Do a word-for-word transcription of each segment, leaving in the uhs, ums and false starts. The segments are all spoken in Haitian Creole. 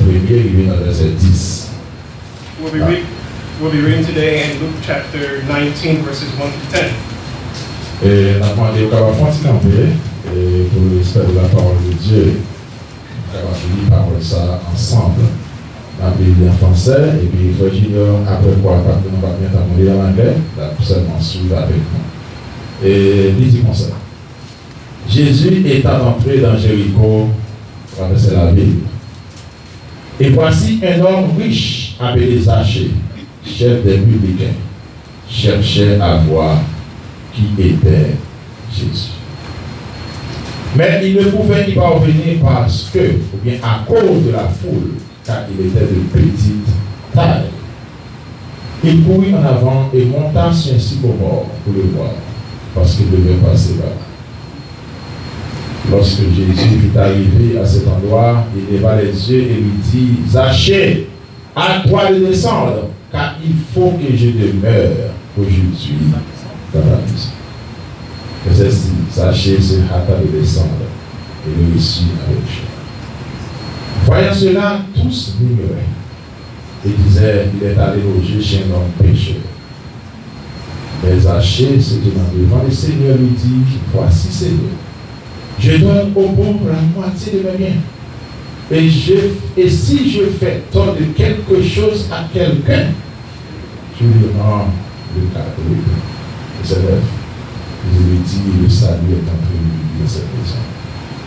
premye rive nan vèsè dis. We'll be, read, we'll be reading today in Luke chapter nineteen, verses one through ten. E n ap mande yo kapab fè yon ti kanpe e, pou le respect de la parole de Dieu. Nou kapab li pawòl sa a ansanm. N ap li li an fransè, epi frè Junior, apre kwa, pa t gen, nou pa t gen tan pou li an anglè, l ap sèlman swiv avèk nou. E li di konsa, Jésus étant entré dans Jéricho, traversait la ville. Et voici un homme riche appelé Zachée, chef des publicains, cherchait à voir qui était Jésus. Mais il ne pouvait y parvenir parce que, ou bien à cause de la foule, car il était de petite taille. Il courut en avant et monta sur un sycomore pour le voir, parce qu'il devait passer par là. Lorsque Jésus fut arrivé à cet endroit, il leva les yeux et lui dit, Zachée, hâte-toi de descendre, car il faut que je demeure aujourd'hui dans ta maison. Vèsè sis, Zachée se hâta de descendre et le reçut avec joie. Voyant cela, tous murmuraient et disaient, il est allé loger chez un homme pécheur. Mais Zachée, se tenant devant le Seigneur, lui dit, voici, Seigneur, je donne aux pauvres la moitié de mes biens. Et, je, et si je fais tort de quelque chose à quelqu'un, je lui rends le quadruple. Vèsè nèf, il lui dit, le salut est entré aujourd'hui dans cette maison.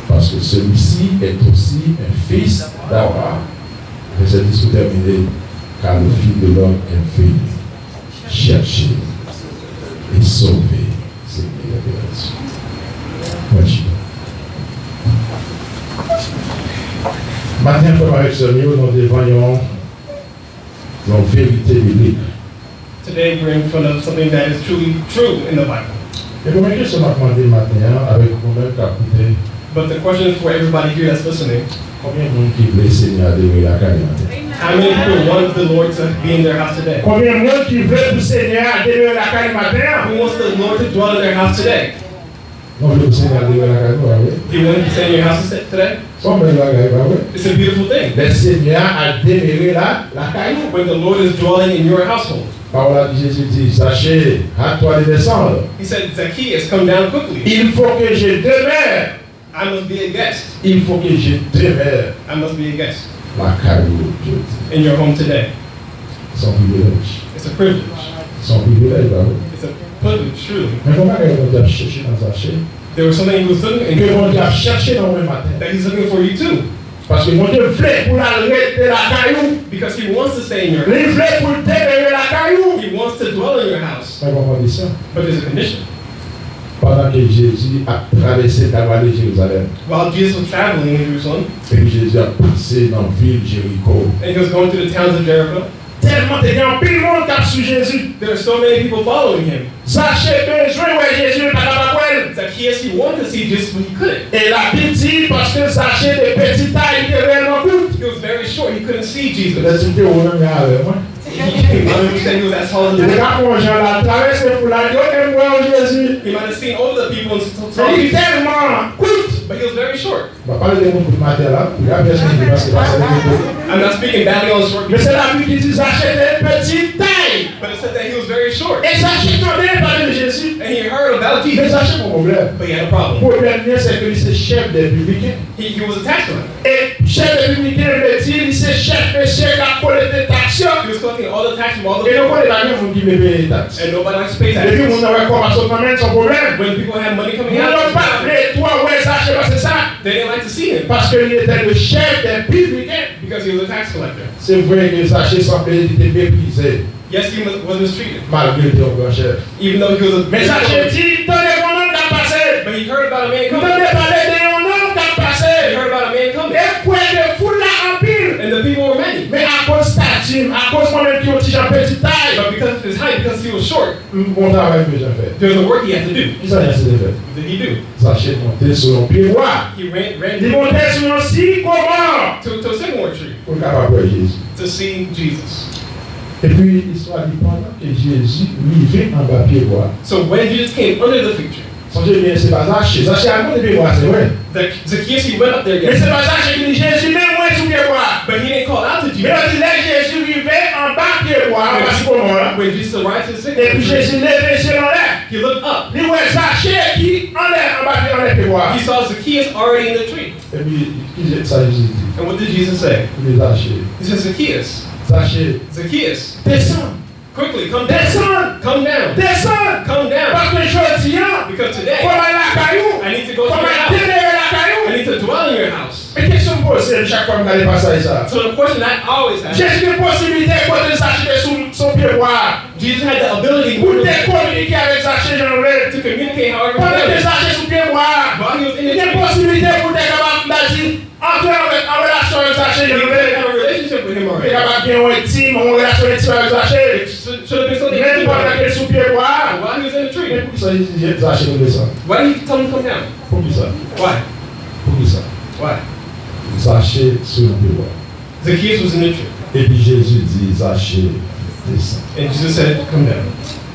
Parce que celui-ci est aussi un fils d'Abraham. Vèsè dis pou tèmine, car le Fils de l'homme est venu chercher et sauver ce qui est perdu. Mwen chita. Maten an, frè m avèk sè m yo, nou devan yon, yon verite biblik. Today we're in front of something that is truly true in the Bible. E premye kesyon m ap mande maten an avèk nou menm k ap koute, But the question is for everybody here that's listening. Konbyen moun ki vle Senyè a demere lakay li maten? How many people want the Lord to be in their house today? Konbyen moun ki vle pou Senyè a demere lakay li maten an? Who wants the Lord to dwell in their house today? Nou vle pou Senyè a demere lakay nou, pa vre? Do you want him to stay in your house today? Se yon bèl bagay, pa vre? It's a beautiful thing. Lè Senyè a demere la, lakay nou. When the Lord is dwelling in your household. Pawòl la di, Jezi di, Zachée, hâte-toi de descendre. He said, Zacchaeus, come down quickly. Il faut que je demeure. I must be a guest. Il faut que je demeure. I must be a guest Lakay ou jodi. In your home today. Se yon privilèj. It's a privilege. Se yon privilèj, pa vre? It's a privilege, truly. Men gen yon bagay Bondye ap chèche nan Zachée. There was something he was looking Ke in Bondye ap chèche nan ou menm maten. That he's looking for you too. Paske Bondye vle pou l al rete lakay ou. Because he wants to stay in your Li house. Vle pou l demere lakay ou. He wants to dwell in your house. Men gen yon kondisyon. But there's a condition. Pandan ke Jezi ap travèse, t ap ale Jerizalèm. While Jesus was traveling in Jerusalem, Epi Jezi ap pase nan vil Jeriko. And he was going through the towns of Jericho. Tèlman te gen anpil moun k ap swiv Jezi. There are so many people following him. Zachée bezwen wè Jezi, men li pa kapab wè l. Zacchaeus, he wanted to see Jesus, but he couldn't. E Labib di, paske Zachée te peti tay, li te reyèlman kout. He was very short. He couldn't see Jesus. Petèt si l te wo menm jan avè mwen. He, he, I remember saying he was as tall as Li te that. Ka fè yon jan l al travèse foul la, li di, oke, m wè w, Jezi. He might have seen all the people and s- Men saw li Jesus. Tèlman kout. But he was very short. M pa pale de moun kout maten la, wi, a pyès moun ki paske pase de kout. I'm not speaking badly on short Men people, se Labib ki di Zachée te peti tay. But it said that he was very short. E Zachée tande pale de Jezi. And he heard about Men Jesus. Zachée gen yon pwoblèm. But he had a problem. Pwoblèm li se ke li se chèf dè pibliken. He, he was a tax collector. E chèf dè pibliken vle di li se chèf mesye k ap kolekte taks yo. He was collecting all the tax from all E the nou konnen pa gen moun ki vle peye taks. And nobody likes to pay Depi taxes. Moun nan wè kòb ap sot nan men l, se yon pwoblèm. When people have money coming Moun out, yo pa vle twò wè Zachée pase sa. They didn't like to see him Paske li te le chèf dè pibliken. Because he was a tax collector. Se vre ke Zachée sanble li te meprize. Yes, he was, was mistreated. Malgre li te yon gran chèf. Even though he was a Men Zachée di, m tande gen yon nonm k ap pase. But he heard about a man M coming. Tande pale de yon nonm k ap pase. He heard about a man coming. E kwè ke foul la anpil. And the people were many. Men akoz stati m, akoz mwen menm ki yon ti jan peti tay, But because of his height, because he was short, m gon travay m bezwen fè. There's a work he had to do. Kisa Zachée te fè? What did he do? Zachée monte sou yon pyebwa. He ran, ran Li monte sou yon sikomò. To, to a sycamore tree Pou l kapab wè Jezi. To see Jesus. Epi istwa di pandan ke Jezi rive anba pyebwa. So when Jesus came under the fig tree, Sonje byen, se pa Zachée. Zachée al monte pyebwa, se vre. Zac- Zacchaeus, he went up there Men again. Se pa Zachée ki di, Jezi, men mwen sou pyebwa. But he didn't Men yo di lè Jezi rive anba pyebwa, anba sikomò a, When Jesus arrived to the epi sycamore tree, Jezi leve je l anlè. He looked up. Li wè Zache ki anlè, anba pye, anlè pyebwa. He saw Zacchaeus already in the tree. Epi ki sa Jezi di? And what did Jesus say? Li di Zache, He said, Zacchaeus, Zache, Zacchaeus, desann, quickly, come down. Desann, Come down. Desann, Come down. Paske jodi a, Because today, fò m al lakay ou, I need to go fò to m your al house. Demere lakay I ou. Need to dwell in your house. Men kesyon m poze m chak fwa m gade pasaj sa. So the question I always ask, Jezi gen posibilite kote Zache te sou, sou pyebwa a, Jesus had the ability pou l te kominike avèk Zache jan l vle. To communicate however he Pandan ke wanted. Zache sou pyebwa a, While he was in the li gen tree, posibilite pou l te kapab m ta di, antre avèk, an relasyon avèk Zache he jan l could vle. have had a relationship with him Li te already. Kapab gen yon entim, yon relasyon entim avèk Zache. It should, should have been something Menm pandan intimate. ke l sou pyebwa a. While he was in the tree, Men poukisa Jezi di Zache pou desann? Why did he tell him to come down? Poukisa? Why? Poukisa? Why? Zache sou yon pyebwa. Zacchaeus was in the tree. Epi Jezi di Zache, desann. And Jesus said, come down.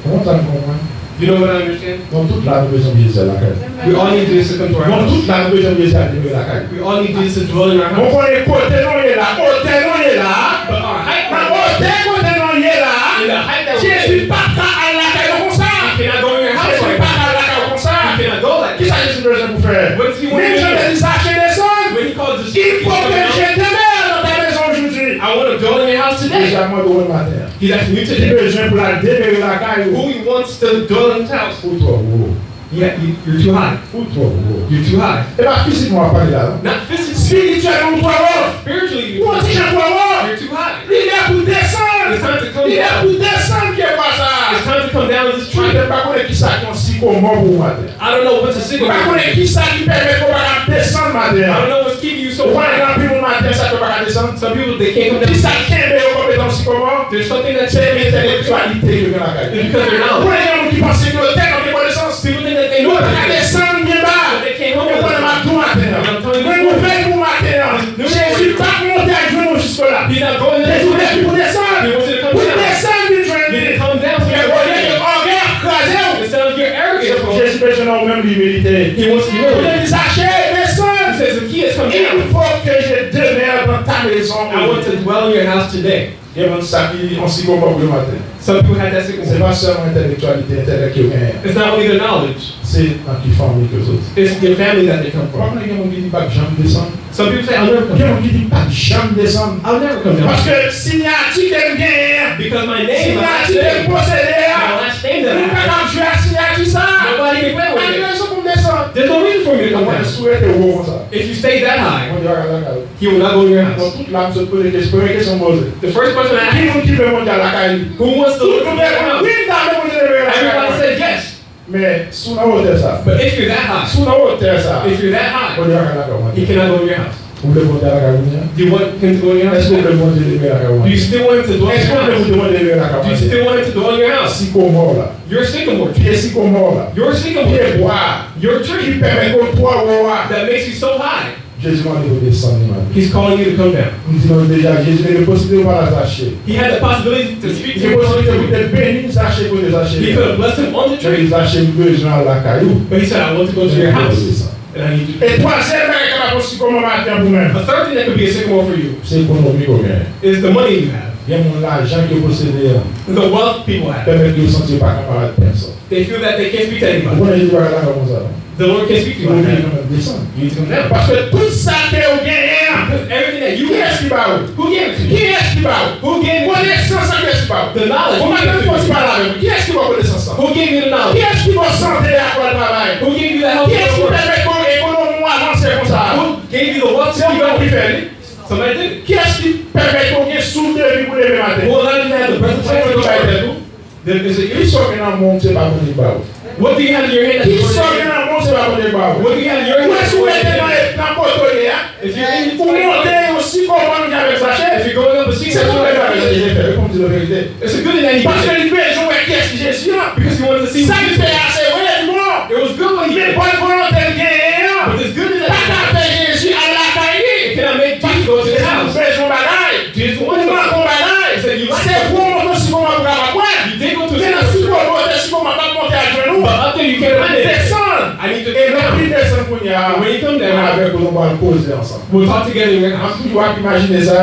Ou konprann sa m konprann? You know what I understand? Nou tout la nou bezwen Jezi al lakay nou. We all need Jesus to come to our Nou house. Tout la nou bezwen Jezi al demere lakay nou. We all need Jesus to dwell in our Mwen house. Konnen kote nou ye la, otè nou ye la, But our height, nan otè kote nou ye la, in the height that we're Jezi in, pa ka al lakay nou konsa. he cannot go in your house Jezi like pa that. Ka al lakay ou konsa. He cannot go like Kisa that. Jezi bezwen pou fè? What does he want Men to jan do? Jezi Zache desann. When he called the Il faut que down, je demeure dans ta maison aujourd'hui. I want to dwell in your house Jezi today. ap mande w maten an. He's asking you Ki today. Bezwen pou l al demere lakay ou? Who he wants to dwell in his house? Ou twò wo. Yeah, you, you're too high. Ou twò wo. You're too high. E pa fizikman w ap pale la non. Not physically. Espirityèlman ou twò wo. Spiritually, Ou yon ti jan twò wo. You're too high. Li lè pou desann. It's time to come Li lè down. Pou desann pyebwa sa. It's time to come down this tree. Maten pa konnen kisa ki yon sikomò pou ou maten. I don't know what's a Ou sycamore. Pa konnen kisa ki pèmèt ou pa ka desann maten I an. don't know what's keeping you so Ou konnen high. Gen anpil moun maten sa yo pa ka desann. Some people, they can't come down. Kisa ki kenbe yo kòm etan yon sikomò? There's something that's Se entèlektyalite yo gen lakay yo. Because they're Ou knowledge. Konnen gen moun ki panse ke yo tèlman gen konesans. People think that they know Yo pa ka everything, desann byen ba. But they can't humble Ou konnen themselves. M ap di w maten an. And I'm telling you, Mwen nouvèl pou maten an. Jezi pa k monte ak jwenn ou jiskola. He's not going Jezi there. vle pou desann. He wants you to come Pou down. Desann vin jwenn You li. can come down to Men your olye ke ògèy ap kraze w. Instead of your Se arrogance, pou Jezi bezwen nan ou menm imilite. He wants Pou l humility. di Zache He desann. Says, Zacchaeus, come Il down. Faut que je demeure dans ta maison. I want to dwell in your house today. Gen moun sa ki yon sikomò pou yo maten. Some people have that sickness. Se pa sèlman entèlektyalite, entèlèk yo genyen. It's not only their knowledge, Se nan ki fanmi ke yo soti. It's the family that they come Ou from. Konnen gen moun ki di m p ap janm desann. Some people say, I'll never come Gen down. Moun ki di m p ap janm desann. I'll never come down. Paske siyati ke m genyen an, Because my name, my last siyati ke m name, posede a, my last name that moun I pa have, ka jwe ak siyati sa. Nobody can play with Pa gen it. Rezon pou m desann. There's no reason for me to come Mwen down. Sou rete wo konsa. If you stay that high, Bondye pa ka lakay ou. He will not go in your Nan house. Tout la m sot poze kesyon. Premye kesyon m poze. The first question I Ki asked, moun ki vle Bondye al lakay li? Who wants to Tout live moun in vle your Bondye. house? Wi, m ta vle Bondye vle al lakay Everybody mwen. Said yes. Men, si w nan wotè sa. But if you're that high, Si w nan wotè sa. If you're that high, Bondye pa ka lakay mwen. He cannot go in your house. Ou vle Bondye al lakay ou? Do you want him to go in your Èske house? Ou vle Bondye demere lakay ou? Do you still want him to dwell in Èske your Ou vle house? Bondye demere lakay Do you ou? Still want him to dwell in your house? Sikomò la. Your sycamore tree. Pye sikomò la. Your sycamore tree. Pyebwa a. Your Ki tree. Pèmèt ke w twò wo a. That makes you so high. Jezi mande pou desann li maten. He's calling you to come down. M di nou deja, Jezi te gen posiblite pou pale a Zache. He had the possibility to speak Li to gen you. posiblite pou te beni Zache kote Zache He ye. Could have blessed him on the Men tree. Zache, m bezwen al lakay ou. But he said, I want to go to your house. And I need you to E twazyèm bagay k ap ap yon sikomò maten an pou mwen. A third thing that could be a sycamore for you Se ekonomi ke w genyen. Is the money you have. Gen moun lajan ke yo posede an. The wealth people have. Pèmèt yo santi yo pa kanmarad pèsonn. They feel that they can't speak to Ou anybody. Konnen Jezi pa ka lakay ou konsa non. The Lord can't speak to you Ou like oblije that. kanmenm desann. You need to come down. Paske tout sa ke w genyen an, Because everything that you kiyès have, ki ba ou? Who gave it to you? Kiyès ki ba ou? Who gave it to you? Konesans lan, kiyès ki ba ou? The knowledge. Ou pa menm fò ti pale avè mwen. Kiyès ki ba w konesans lan? Who gave you the knowledge? Kiyès ki ba w sante a pou al travay? Who gave you the health Kiyès to ki work? Pèmèt ke ekonomi w avanse konsa? Who gave you the wealth Se yon to moun ki go? Fè li. Somebody did it. Kiyès ki pèmèt ke w gen souf de vi pou leve maten? Who allowed you to have the breath of Se yon life moun to ki bay go? Tèt ou? Then is it you? Kisa w gen nan men w ki se pa Bondye ki ba ou? What do you have in your hand that's Kisa w worth gen it? nan men w se pa Bondye ki ba ou? What do you have in your hand Ou wè that's si w worth rete nan it? nan kote w ye a, If you're in ou monte yon sikomò menm jan avèk Zache, If you're going up a se secret yon bagay door, Jezi fè, wi, pou m di nou verite. It's a good thing that he Paske did it. Li bezwen wè kiyès ki Jezi an. Because he wanted to see Sa who Li you fè are. a se vre, li bon. It was good what he Men did. bòn volonte L genyen an, But this good thing that pa ka fè Jezi al lakay li. It cannot make Jesus go to his Jezi house. Bezwen yon bagay. Jesus Ou wanted manke to. yon bagay. He said, you like Se it. Ou monte yon sikomò pou kapab wè. You did go to Men nan his house. Sikomò, te sikomò pa monte a jwenn ou. But up there you can't find it. Desann. I need to E lè come w fin down. Desann kounye a, And when you come down, mwen avèk ou nou pral koze ansanm. We'll talk together in your M ap house. Toujou ap imajine sa.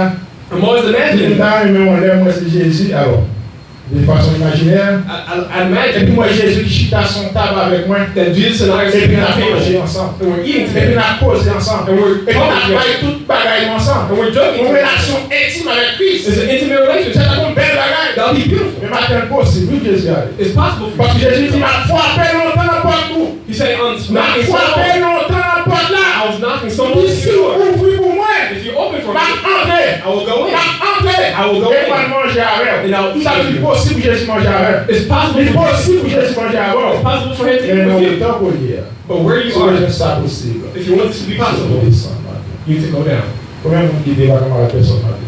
I'm always Mwen imagining. ta renmen yon lè mwen se Jezi, alò, de fason imajinè. I, I, I imagine Epi mwen Jezi ki chita sou yon tab avèk mwen. that Jesus and I are Epi sitting n at ap a manje table ansanm. and we're eating Epi together. n ap koze ansanm. And we're Epi n ap talking bay tout bagay nou ansanm. And we're joking Yon together. relasyon entim avèk Kris. It's an intimate relationship. Se ta yon bèl bagay. That would be beautiful. Men maten an posib, wi, Jezi ale. It's possible for Paske you. Jezi di, "M ap frape lontan nan pòt ou. He said, I'm M ap knocking so frape long. lontan nan pòt la. I was knocking so Epi much si w before. ouvri pou mwen, If you open for m ap me, antre. I will go in. M ap antre. I will go E in. mwen manje avè w." And I'll eat Sa with vin you. posib pou Jezi manje avè w. It's possible Li for posib pou Jezi manje avè w. It's possible for him to eat Men nan with you. Wotan kote w ye a. But where you Si are, w jwenn sa posib, if you want this to be se pou possible, desann maten. you need to go down. Konbyen moun ki di yo pa kanmarad pèsòn maten?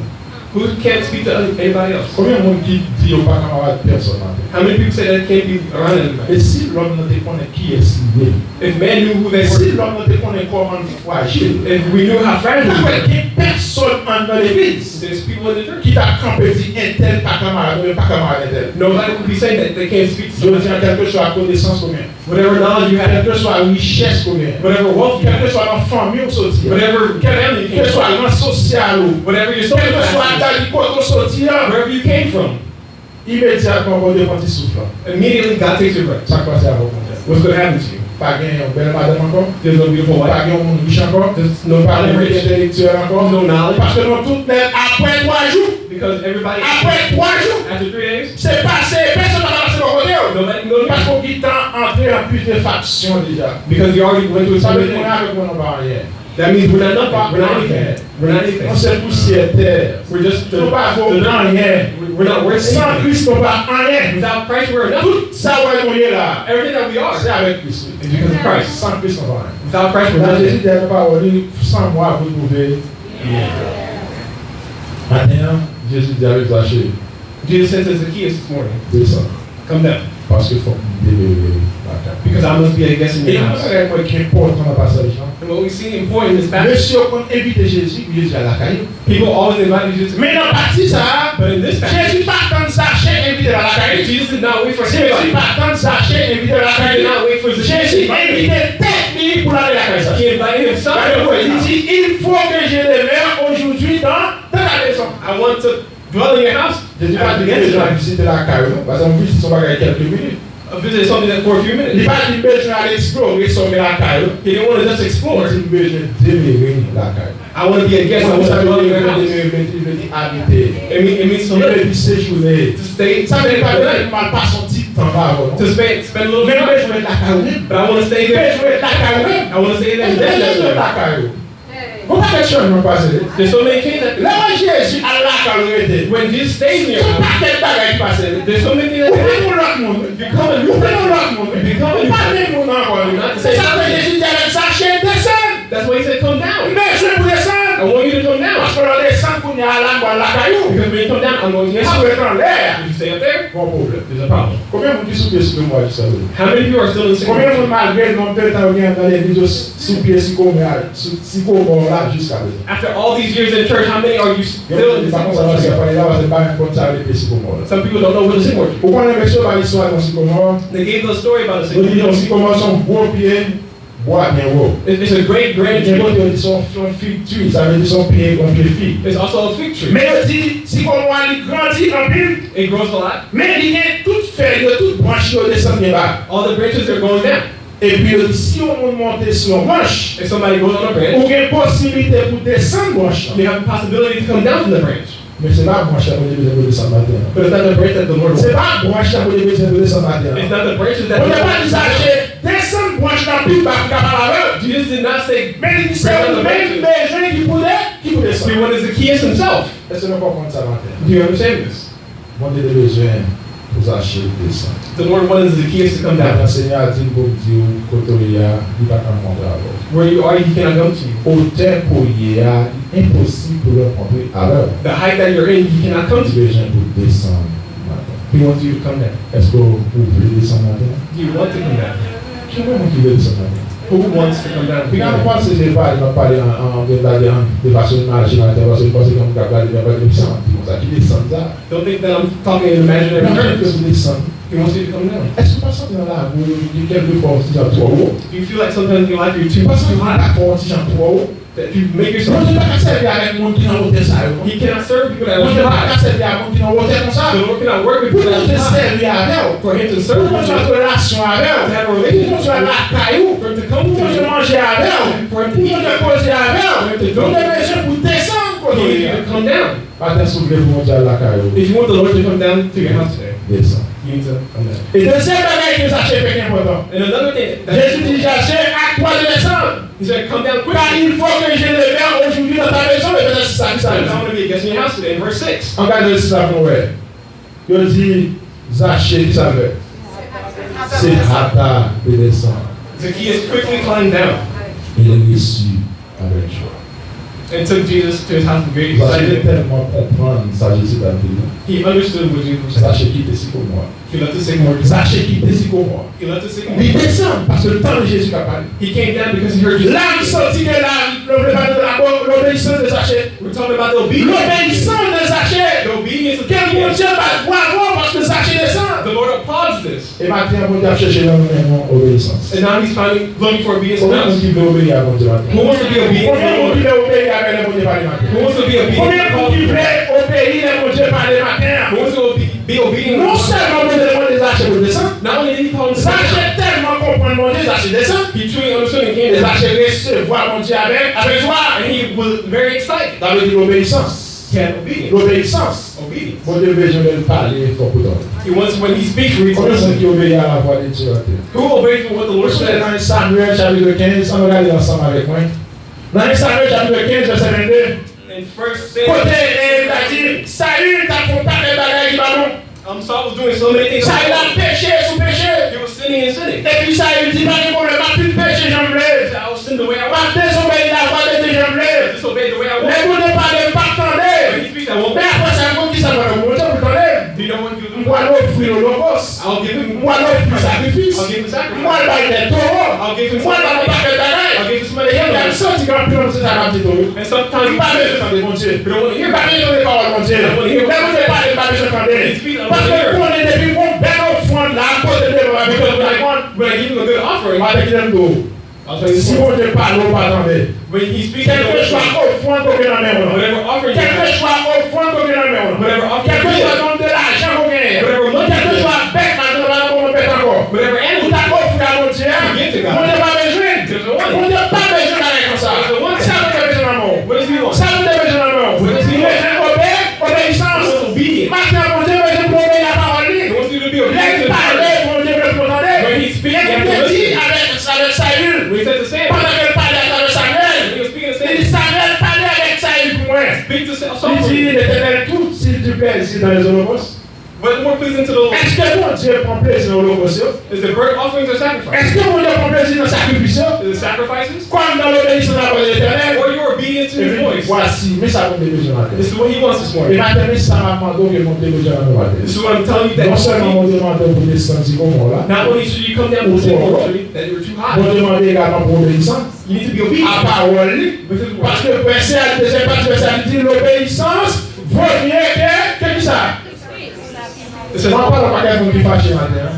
Who can't speak to anybody else? Konbyen moun ki di yo pa kanmarad pèsòn maten? How many people say that can't be around anybody? E si lòm nan te konnen kiyès li ye? If man knew who they were, Si lòm nan te konnen kòman l frajil? if we knew how fragile Ou we pa were, gen pèsòn anndan legliz there's people in the church. Ki t ap kanpe di entèl pa kanmarad, oubyen pa kanmarad entèl. Nobody would be saying that they can't speak to Jodi somebody. a, kèlkeswa konesans ou gen, Whatever knowledge you have, kèlkeswa richès ou gen, whatever wealth you have, kèlkeswa nan fanmi ou soti a, whatever family you came kèlkeswa from, nan sosyal ou, whatever your social kèlkeswa class dali kote ou soti a, is, wherever you came from, imedyatman Bondye pran ti souf la. immediately God takes your breath. Sa k pase avè w, Bondye? What's going to happen to you? Pa gen yon bèl madanm ankò. There's no beautiful Pa wife. gen yon moun rich ankò. There's no Pa gen father yon moun rich. entèlektyèl ankò. There's no knowledge. Paske nou tout nèt apre twa jou. Because everybody, Apre twa jou. After three days, Se pase, pèsòn pa ka pase bò kote w. Nobody can go to you. Paske w gentan antre nan putréfaksyon deja. Because you already went through Sa vle di something. mwen avèk mwen nou pa anyen. That means we're not nothing. We're not anything. We're not anything. Nou se pousyè tè. We're just the, Nou pa vo the anyen. We're not worth San anything. Kris nou pa anyen. Without Christ, we're nothing. Tout sa w wè nou ye la, Everything that we are se avèk Kris. Is because of Christ. San Kris nou pa anyen. Without Christ, we're Nan nothing. Jezi di nan pawòl li, san mwa, vous pouvez. Maten an, Jezi di avèk Zache, Jesus said to Zacchaeus this morning, desann. Come down. Paske fòk m demere lakay. Because I must be a guest in E your yon house. bagay mwen ki enpòtan nan pasaj lan. And what we see important in this passage, Mesye yo konn envite Jezi pou Jezi al lakay yo. People always invite Jesus. Men nan pati sa a, But in this passage, Jezi pa tann Zache envite l al lakay li. Jesus did not wait for Jezi anybody. Pa tann Zache envite l al lakay He li. did not wait for Zacchaeus. Jezi envite tèt li pou l ale lakay Zache. He invited himself Gade to pou his li house. Di, il faut que je demeure aujourd'hui dans, dans ta maison. I want to dwell in your house. Jezi pa di Yes, bezwen Lord. Vizite lakay ou non. Paske yon vizit se yon bagay kèlke minit. A visit is something that for a few Li minutes. Pa di bezwen al eksplore sa w gen lakay ou. He didn't want to just explore. Li di bezwen demere lakay ou. I want to be a guest. I Mwen want sa to vle dwell in di your vle house. Demere, vle di, vle di abite. It mean- it means to Li vle live. Di sejounen. To stay. Sa vle di pa Stay vle overnight. Di mal pase yon ti tan pa avè w non. To spend, spend a little Men nou time. Bezwen lakay ou menm. But I want to stay Li there. Bezwen lakay ou menm. I want to stay there Li Bezwen indefinitely. Lakay ou. Gon pakèt chanjman k pase wi. There's so many changes that Lè mwen Jezi al lakay ou rete. When Jesus stays in your Gon house, pakèt bagay ki pase wi. There's so many things that Ou vin happen. Yon lòt moun wi. You come and Ou vin yon lòt moun wi. You come and Ou pa menm moun ankò wi. Not the same Sa fè person. Jezi di avèk Zache desann. That's why he said, come down. M bezwen pou desann. I want you to come down. Paske lè w desann kounye a la m pral lakay ou. Because when you come down, I'm going to your Si w house. Rete anlè a. If you stay up there, Gon pwoblèm. there's a problem. Konbyen moun ki sou pye sikomò a jiska prezan? How many of you are still in the same Konbyen moun position? Malgre nonm de tan yo gen anndan legliz yo sou pye sikomò a, sou sikomò la jiska prezan? After all these years in church, how many are you still in Li the pa same konn sa pase position? Pale la paske l pa menm konn sa yo rele pye sikomò la. Some people don't know what a sycamore is. Ou konnen mesye yo pale istwa nan sikomò. They gave the story about a Yo di sycamore. Yon sikomò se yon gwo pye bwa byen wo. It- It's a great, great Gen tree. Kote yo di se yon, se yon fig tree, sa vle di se yon pye, yon pye fig. It's also a fig tree. Men yo di sikomò a li grandi anpil. It grows a lot. Men li gen tout fèy yo, tout branch yo desann byen ba. All the branches are going down. Epi yo di si yon moun monte sou yon branch, If somebody goes on a branch, ou gen posiblite pou desann branch lan. You have a possibility to come down from the branch. Men se pa branch la Bondye bezwen pou desann maten an. But it's not the branch that the Lord Se wants. Pa branch la Bondye bezwen pou desann maten an. It's not the branches that Bondye pa di Zache desann branch lan pi ba pou l ka pale avè w. Jesus did not say, Men li di se ou menm bezwen ki pou de, ki pou desann. He wanted Zacchaeus himself. Èske nou konprann sa maten an? Do you understand this? Bondye te bezwen pou Zache desann. The Lord wanted Zacchaeus to come down. Maten Senyè a di l pou m di w kote w ye a, li pa ka rankontre avè w. Where you are, he cannot come to you. Otè ke w ye a, li enposib pou l rankontre avè w. The height that you're in, he cannot come Li to you. Bezwen pou l desann maten. He wants you to come down. Èske w vle desann maten? Do you want to come down? Konbyen moun ki vle desann maten? Who wants to come down? Piga nou panse se pale, n ap pale an, an, de, de, de fason imajinatè, paske nou panse gen moun k ap gade, k ap gade, men sa, ki konsa, ki desann sa? Don't think that I'm talking in imaginary Nan terms. Desann. He wants you to come down. Èske w pa santi nan lavi w, gen kèlkefwa w ti jan twò wo? Do you feel like sometimes in your life you're too, Ou pa santi too w high? Pafwa w ti jan twò wo? that you make yourself. Bondye pa ka sèvi avèk moun ki nan wotè sa yo. He cannot serve people that are high. Bondye pa ka sèvi avèk moun ki nan wotè konsa. The Lord cannot work with people that are high. Pou Bondye sèvi avè w. For him to serve you. Pou Bondye antre relasyon avè w. To have a relationship. Pou Bondye al lakay ou. For him to come to you. Pou Bondye manje avè w. For him to eat. Pou Bondye koze avè w. For him to talk to you. Bondye bezwen pou desann kote w ye a. He needs you to come down. Maten, si w vle pou Bondye al lakay ou, if you want the Lord to come down to your house today, desann. You need to come down. E dezyèm bagay ke Zache fè ki enpòtan. And another thing that Jezi di Zache, hâte-toi de descendre. He said, come down quickly. Car il faut que je demeure aujourd'hui dans ta maison. E vèsè sis la, ki sa l di? I want to be a guest in your house today, in verse six. Ann gade vèsè sis la pou nou wè. Yo di Zache, ki sa l fè? Se hâta de descendre. Zacchaeus quickly climbed down. E l resi avèk jwa. And took Jesus to his house with great excitement. Zache tèlman konprann sa Jezi t ap di l lan. He understood what Jesus was saying. Zache kite sikomò a. He left the sycamore tree. Zache kite sikomò a. He left the sycamore tree. Li desann paske l tande Jezi k ap pale. He came down because he heard Jesus speak. La, m santi ke la, nou vle pale de la, lobeyisans de Zache. We're talking about the obedience. Lobeyisans de Zache. The obedience of Zacchaeus. Ke Bondye bat bravo paske Zache desann. The Lord applauds this. E maten an, Bondye ap chèche nan nou menm yon obeyisans. And now he's finding, looking for obedience in us. Konbyen moun ki vle obeyi a Bondye maten an? Who wants to be obedient to the Lord? Konbyen moun ki vle obeyi avè lè Bondye pale maten an? Who wants to be obedient to the Lord? Konbyen moun ki vle obeyi lè Bondye pale maten an? Who wants to be, be obedient to the Lord? Non sèlman Bondye mande Zache pou l desann. Not only did he call him to come down, Zache tèlman konprann Bondye, Zache desann. He truly understood and came down. E Zache resevwa Bondye avèk, avèk jwa. And he was very excited. Sa vle di lobeyisans. He had obedience. Lobeyisans. Obedience. Bondye bezwen lè l pale fò pou tande. He wants when he speaks for you to listen. Konbyen moun ki obeyi a lavwa de Dye atè? Who obeys for what the Lord says? Nan Samyèl chapit kenz, ann nou gade ansanm avèk mwen. Nan Samyèl chapit kenz, vèsè vennde. In First Samuel. Kote, e, l ta di, Sayil t ap fè yon pakèt bagay ki pa bon. Um, Saul was doing so many things. Sayil ap peche sou peche. He was sinning and sinning. Epi Sayil di, pa gen pwoblèm, m ap fin peche jan m vle. He said, I will sin the way I want. M ap dezobeyi lavwa de Dye jan m vle. Disobey the way I want. Lè Bondye pale, m p ap tande. When he speaks, I won't. Men apre sa, m konn ki sa m pral fè pou Bondye pou l tande m. Do you know what you do? M pral ofri l olokòs. I'll give him. M pral ofri sakrifis. I'll give him sacrifice. M pral ba l de towo. I'll give him. M pral ba l yon pakèt bagay. I'll give him so many things. Epi m santi gen anpil moun se sa k ap di tou. And sometimes m pa bezwen tande Bondye. We don't want to hear. M pa bezwen tande pawòl Bondye. We don't want to hear. Lè Bondye pale, m pa bezwen tande. When he speaks, I don't want to hear. Paske m konnen depi m gon bèl ofrann la, m pote l devan Bondye. Because when I, when I give him a good offering, m ap kite m tou. I'll tell you what. Si Bondye pale, ou pa tande. When he speaks, you don't listen. Kèlkeswa ofrann ke w gen nan men w lan. Whatever offering you have. Kèlkeswa ofrann ke w gen nan men w lan. Whatever offering you give. Kèlkeswa nonb de lajan ke w genyen. Whatever money you have. Kèlkeswa bèt, malgre w pa nan bon bèt ankò. Whatever animal you have. Ou t ap ofri a Bondye a. To give to God. Bondye pa bezwen. He doesn't want it. Bondye pa bezwen bagay konsa. He doesn't want it. Sa Bondye bezwen nan men w? What does he want? Sa Bondye bezwen nan men w? What does he want? Li bezwen obe-, obeyisans. He wants obedience. Maten an, Bondye bezwen pou w obeyi a pawòl li. He wants you to be obedient to his word. Lè l pale, Bondye bezwen pou w tande. When he speaks, you have to listen. Lè l te di avèk, avèk Sayil, when he said to Samuel, pandan ke l pale avèk Samuèl, when he was speaking to Samuel, li di, Samuèl, pale avèk Sayil pou mwen. Speak to Sa-, Saul for me. Li di, Letènèl tou, s'il du plaisir dans les holocaustes. What is more pleasing to the Lord? Èske Bondye pran plezi nan olokòs yo? Is the burnt offerings or sacrifice? Èske Bondye pran plezi nan sakrifis yo? Is the sacrifices? Kòm nan lobeyisans a la vwa de Letènèl. Or your obedience to his voice? Epi, vwasi, men sa Bondye bezwen maten. This is what he wants this morning. E maten, men sa m ap mande w ke Bondye bezwen nan nou maten. This is what I'm telling you that you need. Non sèlman Bondye mande w pou desann sikomò la, Not only should you come down from the sycamore tree, that you were too high. Bondye mande egalman pou obeyisans. You need to be obedient. A pawòl li. With his word. Paske vèsè a, dezyèm pati vèsè a, li di, lobeyisans vo mye ke, ke kisa? It says, m ap pale yon pakèt moun ki fache maten an.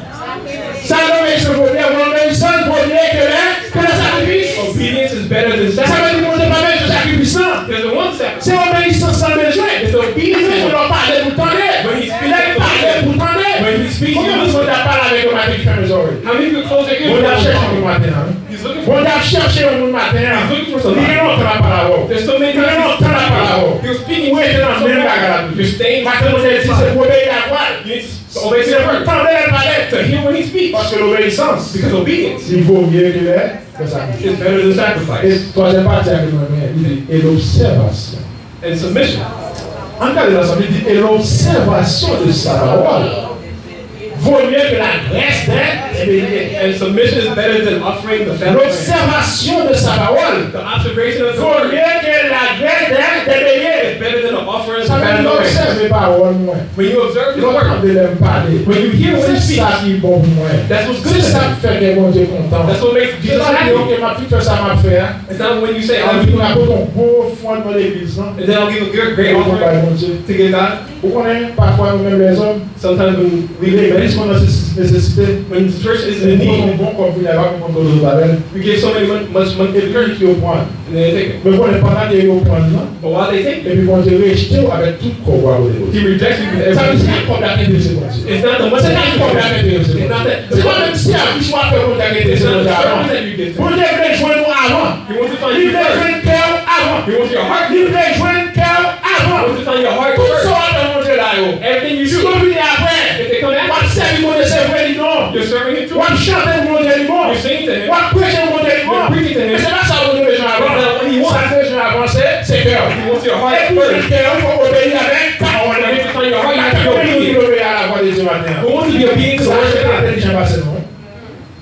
Sa lobeyisans vo mye, lobeyisans vo mye ke lè, ke lè sakrifis. Obedience is better than sacrifice. Sa vle di Bondye pa bezwen sakrifis lan. He doesn't want the sacrifice. Se obeyisans lan bezwen. It's obedience. Li bezwen lè w pale pou tande. When he speaks, lè l pale pou tande. When he speaks, you listen. Konbyen moun Bondye ap pale avèk yo maten ki fèmen zòrèy? How many people close their ears? Bondye ap chèche moun maten an. He's looking for Bondye ap chèche yon moun maten an. He's looking for somebody. Li gen lontan l ap pale avè w. There's so many times he's speaking. Li gen lontan l ap pale avè w. You're speaking. Ou rete nan menm bagay la toujou. You're staying. Maten, Bondye di se pou w obeyi lavwa l. You need to obey his word. Se pou w tande lè l pale. To hear when he speaks. Paske lobeyisans, because obedience, li vo mye ke lè, ke sakrifis. Is better than sacrifice. E twazyèm pati a ke mwen renmen, li di, e lobsèvasyon. And submission. Ann gade l ansanm, li di, e lobsèvasyon de sa pawòl vo mye ke lagrès dè, dè belye. And submission is better than offering the fat of rams. Lobsèvasyon de sa pawòl. The observation of the word. Vo mye ke lagrès dè, dè belye. Is better than the offering of the fat of the rams. Sa vle di, lè w obsève pawòl mwen. When you observe his word, lè w tande lè m pale, when you hear when he speaks, se sa ki bon pou mwen. That's what's good. Se sa k fè kè Bondye kontan. That's what makes Jesus happy. Se pa di, ok, m ap fin fè sa m ap fè a. It's not when you say, I'll do it. Epi m ap pote yon gwo ofrann nan legliz lan. And then I'll give a great, great offering to give God. Ou konnen, pafwa nou menm lèzòm, sometimes when we, legliz Kòman nesesite? When the church is in need, nou pran yon bon kòb vini la, nou pran gwo loto avè l. We give so many mon- much money to the church, yo pran. And then they take it. Men konnen pandan ke yo pran nan, but while they take it, epi Bondye rejte w avèk tout kòb ou a kote Bondye. He rejects you with everything. Sa vle di se pa kòb la ki enterese Bondye. It's not the money. Se pa kòb la ki enterese Bondye. It's not that. Se pa menm sèvis w ap fè Bondye ki enterese Bondye avan. It's not the service that you give to Bondye vle jwenn ou avan. He wants to find you first. Li vle jwenn kè w avan. He wants your heart first. Li vle jwenn kè w avan. He wants to find your heart first. Tout sa w ap fè Bondye la yo, everything you do, si yo vini apre, if they come after, w ap sèvi Bondye, se vre, li bon. You're serving him true. W ap chante pou Bondye, li bon. You're singing to him. W ap preche pou Bondye, li bon. You're preaching to him. Men se pa sa Bondye bezwen avan. It's not what he wants. Sa l bezwen avan, se, se kè w. He wants your heart first. Epi kè w, fòk obeyi avèk pawòl. You have to find your heart, you have to be obedient. Obeyi a lavwa de Dye maten an. Who wants to be obedient to the word of God? Zache entèlijan pase nou, wi.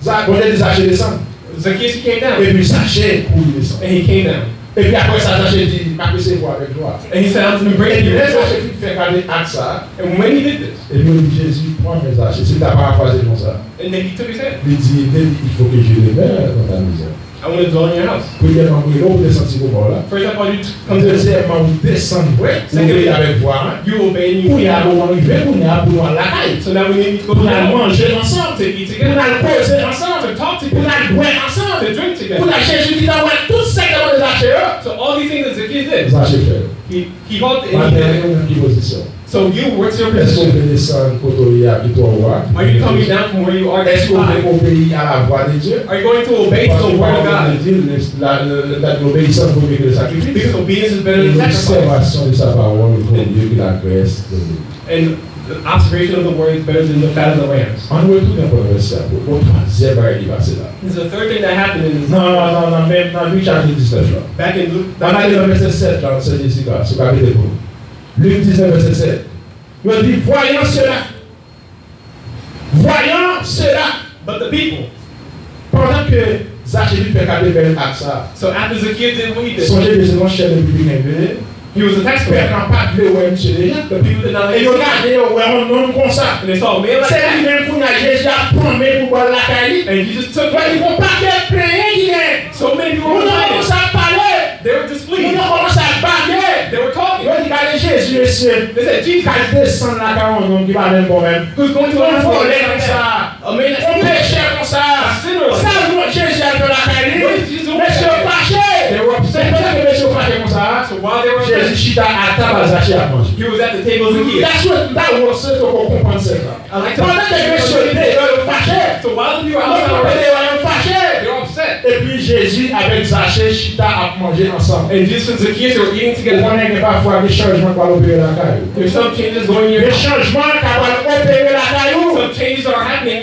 Za- Bondye di Zache desann. Zacchaeus, he came down. Epi Zache kouri desann. And he came down. Epi apre sa, Zache di, "M ap resevwa avèk jwa." And he said, "I'm to embrace you." Epi lè Zache fin fè kade ak sa, and when he did this, epi yo di Jezi, "Pran men Zache." Si m ta parafraze konsa, and then he took his hand. Li di, "Depi il faut que je demeure dans ta maison." I want to dwell in your house. Premyèman, m rele w pou desann ti kòb ou la. First of all, you come to Dezyèmman, ou desann vre, ou obeyi avèk vwa a. You obey and you Kounye a, moman rive, kounye a, pou nou al lakay. So now we need to go to the house. Pou n al manje ansanm. To eat together. Pou n al koze ansanm. To talk together. Pou n al bwè ansanm. To drink together. Pou n al, Jezi di, "Nan wè tout sa ke mwen Zache yo." So all these things that Zacchaeus did, Zache fè. He, he called and he did. Maten an, ou menm ki pozisyon? So you, what's your position? Èske w vle desann kote w ye a ki twò wo a? Are you coming down from where you are too high? Èske w vle obeyi a lavwa de Dye? Are you going to obey to the word of God? Paske pawòl Bondye di, la, la, la, l'obéissance vaut mieux que le sacrifice. Because obedience is better than sacrifice. E lòbsèvasyon de sa pawòl vaut mieux que la graisse de l'eau. And the observation of the word is better than the fat of the rams. Ann retounen ankò nan vèsè a, pou, pou twazyèm bagay ki pase la. There's a third thing that happened in this. Nan, nan, nan, nan, menm nan Lik chapit diznèf la. Back in Luke. Ann ale nan vèsè sèt la, Senyè Jezi Kras, ou ka mete pou nou. Lik diznèf, vèsè sèt. Yo di, "Voyant cela." Voyant cela. But the people. Pandan ke Zache vin fè kade bèl ak sa. So after Zacchaeus did what he did, sonje ke se yon chèf de trib li kenbe. He was a tax collector. Pèp la pa t vle wè misye deja. The people did not like to see him. E yo gade, yo wè yon nonm konsa. And they saw a man like that. Se li menm kounye a Jezi ap pran men pou ba l lakay li. And Jesus took him. Yo di, "Gon pakèt plenyen ki gen." So many people were complaining. Moun yo kòmanse ap pale. They were displeased. Moun yo kòmanse ap bate. They were talking. Yo di, "Gade Jezi, mesye." They said, "Jesus." K al desann lakay yon nonm ki pa menm bon menm. Who's going to yon vòlè konsa. A man that's yon pechè konsa. A sinner like that. Sa l wont Jezi al fè lakay li. What is Jesus doing? Mesye yo fache. They were upset. Epi ke mesye yo fache konsa, so while they were upset, Jezi chita a tab a Zache ap manje. He was at the table of Zacchaeus. That's what, that was so to konprann sèt la. Pandan ke mesye yo deyò yo fache, yo kanpe deyò yo fache, epi Jezi avèk Zache chita ap manje ansanm. Ou konnen gen pafwa gen chanjman k pral opere lakay ou. Gen chanjman k ap pral opere lakay ou.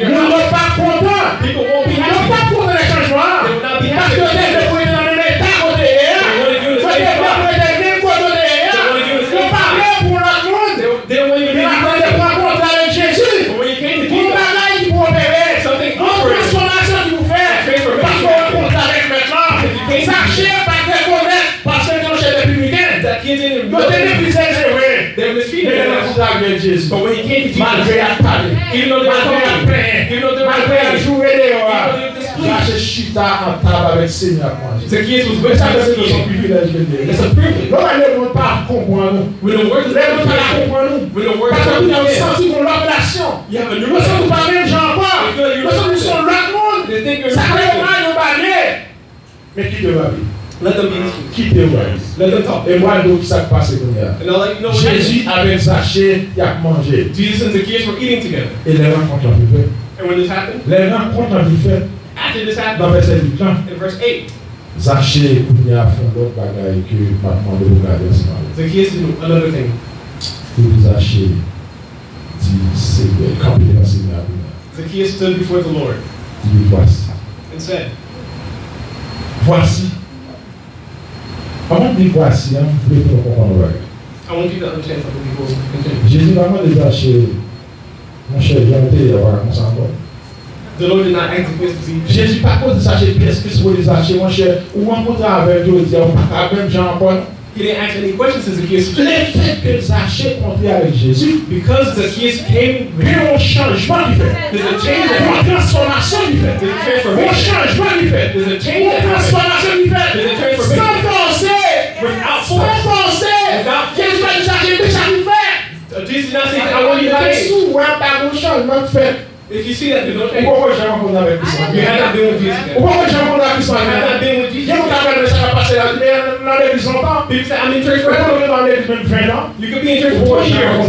Moun yo p ap kontan. Yo p ap kontan de chanjman an. Paske yo te vle pou yo rete nan menm eta kote yo ye a. Yo te vle pou yo rete menm kote yo ye a. Yo pa vle pou lòt moun. They were, they were Men apre w te pran kontre avèk Jezi, gon bagay ki pou opere, gon transfòmasyon ki pou fèt, paske w rankontre avèk Mèt la. Zache pa t rekonèt, paske l te yon chèf de pibliken. Yo te meprize l, se vre. Men lè l rankontre avèk Jezi, malgre y ap pale, malgre y ap plenyen, malgre y ap joure deyò a, Zache chita an tab avèk Senyè ap manje. Zacchaeus was with Jesus eating. Sa se yon privilèj ke l te gen. It's a privilege. Lè w wè lemonn pa konprann ou. When the world doesn't understand you, when the world doesn't understand you, you have a new relationship. Lemonn pa konprann ou. Lemonn pa konprann ou. Paske ou santi w pa menm jan ankò. You feel like you're not the same. Ou santi w pa menm jan ankò. They think you're different. Sa fè yo mal, yo bale. Men kite yo bale. Let them be. Kite yo bale. Let them talk. E m pral di w kisa k pase kounye a. And I'll let you know what happened. Jezi avèk Zache, y ap manje. Jesus and Zacchaeus were eating together. E lè rankont lan vin fèt. And when this happened, lè rankont lan vin fèt, after this happened, nan vèsè uit lan, in verse eight, Zache kounye a fè yon lòt bagay ke m ap mande w pou gade ansanm avè m. Zacchaeus did another thing. Li di Zache, di Senyè, kanpe devan Senyè a kounye a. Zacchaeus stood before the Lord. Li di, "Vwasi." And said, "Vwasi." Anvan m di vwasi an, m vle pou nou konprann yon bagay. I want you to understand something before we continue. Jezi pa mande Zache, "Monchè, jan w te ye a, w pa ka konsa ankò." The Lord did not ask Zacchaeus to be. Jezi pa poze Zache pyès kesyon pou li, "Zache, monchè, ou rankontre avè m jodi a, ou pa ka menm jan ankò non." He didn't ask any questions to Zacchaeus. Lefèt ke Zache kontre avèk Jezi, because Zacchaeus came, gen yon chanjman ki fèt. There's a change that happened. Yon transfòmasyon ki fèt. There's a transformation. Yon chanjman ki fèt. There's a change that happened. Yon transfòmasyon ki fèt. There's a transformation. San fòse. Without force. San fòse. Without force. Jezi pa di Zache, "Men sa ki fèt." Uh, Jesus did not say, "I want you to change." Sou wè pa gon chanjman k fèt. If you see that there's no change, ou poko janm rankontre avèk Kris la. You have not been with Jesus yet. Ou poko janm rankontre avèk Kris la. You have not been with Jesus. Gen moun k ap gade sa k ap pase la, li nan legliz lontan. People say, "I'm in church forever." Ou poko nan legliz menm ven an. You could be in church for a year and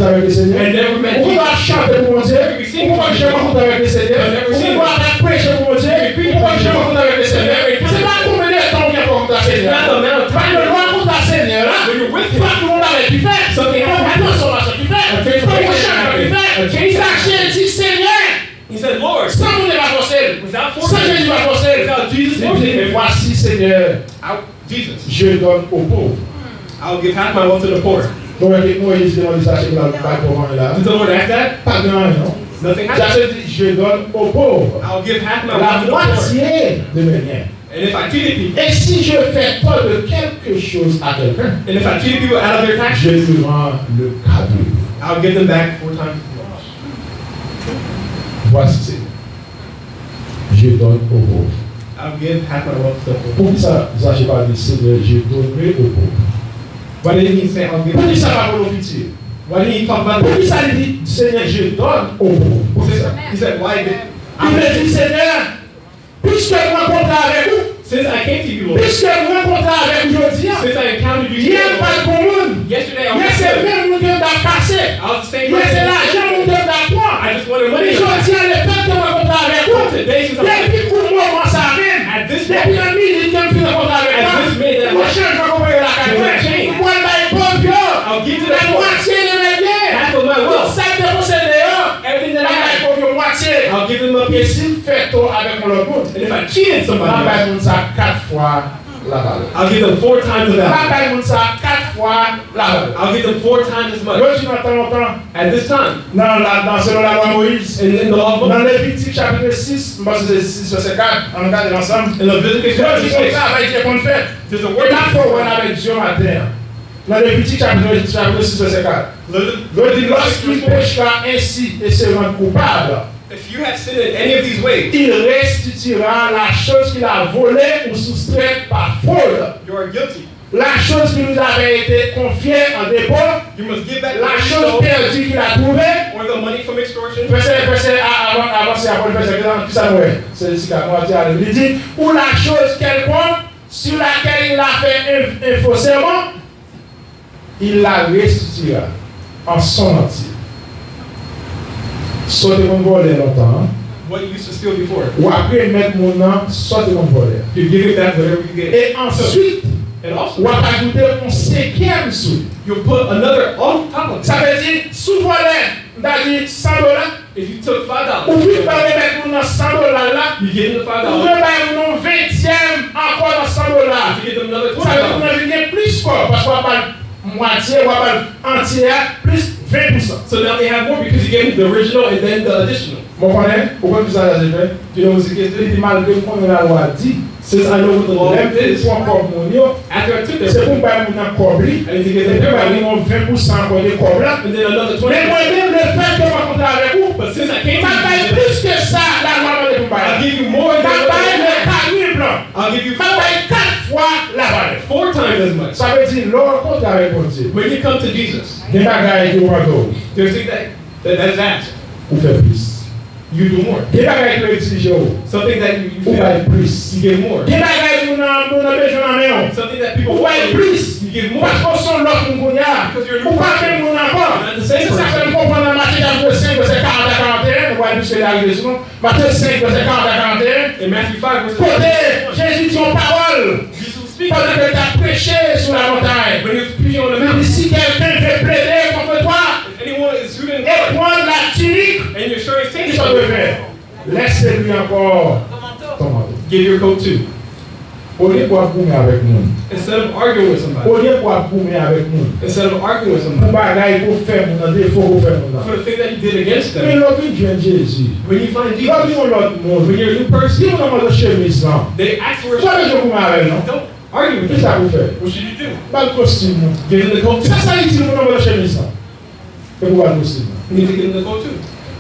never met Jesus. Ou poko janm rankontre avèk Lesenyè. Ou poko janm rankontre avèk Lesenyè. Ou poko ap preche pou Bondye. Ou poko janm rankontre avèk Lesenyè. Se pa konbyen de tan ou gen fò kontre ak Senyè. It's not the amount of time. Pa gen lwa kontre ak Senyè la. When you're with him, fòk gen yon bagay ki fèt. Something has to happen. Fòk yon transfòmasyon ki fèt. A transformation has to happen. Fòk yon chanjman ki fèt. A change. Sa Jezi, Senyè. He said, "Lord." San Bondye pa fòse l. Without force. San Jezi pa fòse l. Without Jesus forcing him. Li di, "Et voici, Seigneur, I, Jesus, je donne aux pauvres." I'll give half my wealth to the poor. Nou wè ke, nou wè Jezi te mande Zache pou l al bay pòv anyen la. Did the Lord ask that? Pa gen anyen, non. Nothing happened. Zache di, "Je donne aux pauvres." I'll give half my wealth to the poor. La moitié de mes biens. And if I cheated people, et si je fais tort de quelque chose à quelqu'un, and if I cheated people out of their taxes, je lui rends le quadruple. I'll give them back four times as much. Voici, Seigneur, je donne aux pauvres. I'll give half my wealth to the poor. Poukisa Zache pa di, "Seigneur, je donnerai aux pauvres"? Why didn't he say, "I'll give"? Poukisa pa pou nou fiti? Why didn't he talk about that? Poukisa li di, "Seigneur, je donne aux pauvres"? Poukisa? He said, "Why did"? Li vle di, "Senyè, piske m rankontre avèk ou, since I came to you, Lord, piske m rankontre avèk ou jodi a, since I encountered you today, Lord, yè m pa t bon moun, yesterday I was good, yè se men moun ke m t ap kase, I was the same person, yè se lajan moun ke m t ap pran." I just wanted money. Men jodi a, lefètke m rankontre avèk ou, today, since I'm, depi kou moman sa a menm, at this moment, depi nan minit ke m fin rankontre avèk ou, at this minute, yon chanjman k opere lakay mwen. There's a change. M pral bay pòv yo, I'll give to the poor, lamwatye de mwen byen, half of my wealth, tout sa m te posede yo, everything that I have, m ap bay pòv yo mwatye. I'll give them a piece. E si m fè tò avèk yon lòt moun, and if I cheated somebody else, m ap bay moun sa kat fwa lavalè. I'll give them four times the value. M ap bay moun sa kat fwa lavalè. I'll give them four times as much. Yo di nan tan lontan, at this time, nan la, nan selon lalwa Moyiz, in, in the law of Moses, nan Levitik chapit sis, m panse se sis vèsè kat, ann gade l ansanm. In Leviticus chapter six, yo di yon travay ki te konn fèt. There's a work. E m ap fè w wè l avèk zye w maten an. Nan Levitik chapit, chapit sis vèsè kat. Leviticus, yo di, "Lorsqu'il péchera ainsi et se rende coupable, if you have sinned in any of these ways, il restituera la chose qu'il a volée ou soustraite par fraude." You are guilty. La chose qui lui avait été confiée en dépôt, you must give back what you stole, la chose perdue qu'il a trouvée. Or the money from extortion. Vèsè, vèsè a, avan, avan se apre vèsè ki sa nou wè? Se sika nou ap di ale. Li di, "Ou la chose quelconque sur laquelle il a fait un, un faux serment, il la restituera en son entier." Sa w te konn vòlè lontan an, what you used to steal before, w ap remèt moun nan sa w te konn vòlè a. You give it back whatever you get. E answit, and also, w ap ajoute yon senkyèm sou li. You put another on top of it. Sa vle di, si w vòlè, m ta di san dola, if you took five dollars, ou fin bay remèt moun nan san dola l la, you give them the five dollars, ou vin bay moun nan yon ventyèm ankò nan san dola. You give them another twenty dollars. Sa vle di moun nan vin gen plis kòb, paske w ap ba l mwatye, w ap ba l antye a, plis ven pousan. So now they have more because you gave them the original and then the additional. Mwen konnen, ou konn kisa Zache fè? Li di, malgre m konnen lalwa di, since I know what the law is, lè m fin pran kòb moun yo, after I took them, se pou m bay moun nan kòb li, and to give them, epi m ba li yon ven pousan ankò de kòb la. And then another twenty. Men mwen menm, lefètke m rankontre avèk ou, but since I came to you, m ap bay plis ke sa lalwa mande pou m bay la. I'll give you more than what the law. M ap bay le quadruple. I'll give you four. M ap bay kat fwa lavalè. Four times as much. Sa vle di, lè w rankontre avèk Bondye, when you come to Jesus, gen bagay ki w mande w. There's things that, that, that is asked. Ou fè plis. You do more. Gen bagay ki yo egzije w. Something that you, you feel, ou bay plis. You give more. Gen bagay moun nan, moun nan bezwen nan men w. Something that people want from you, you give more. Ou bay plis. Paske w se yon lòt moun kounye a. Because you're a new person. Ou pa menm moun ankò. You're not the same person. Se sa k fè n konprann nan Matye chapit senk, vèsè karant a karant e en, nou pral jis rive sou nou. Matye senk, vèsè karant a karant e en. In Matthew five, verses, kote Jezi di yon pawòl, Jesus speaks, pandan ke l t ap preche sou lamontay. When he was preaching on the mountain. Li di, "Si quelqu'un veut plaider contre toi, if anyone is suing, et prendre la tunique, and your shirt is taken, qu'est-ce que tu dois faire? Laisse-lui encore ton manteau. Give your coat too." Olye pou w ap goumen avèk moun. Instead of arguing with somebody. Olye pou w ap goumen avèk moun. Instead of arguing with somebody. Pou bagay ke w fè moun nan, defo ke w fè moun nan. For the thing that you did against them. Men lè w vin jwenn Jezi. When you find Jesus. Lè w vin yon lòt moun. When you're a new person. Di moun nan mande w chemiz lan. They ask for a shirt. Ou pa bezwen goumen avè l, non. Don't argue with them. Kisa pou w fè? What should you do? Ba l kostim ou. Give them the coat. Se sa li di moun nan mande w chemiz lan. E pou w al posib. You need to get in the coat too.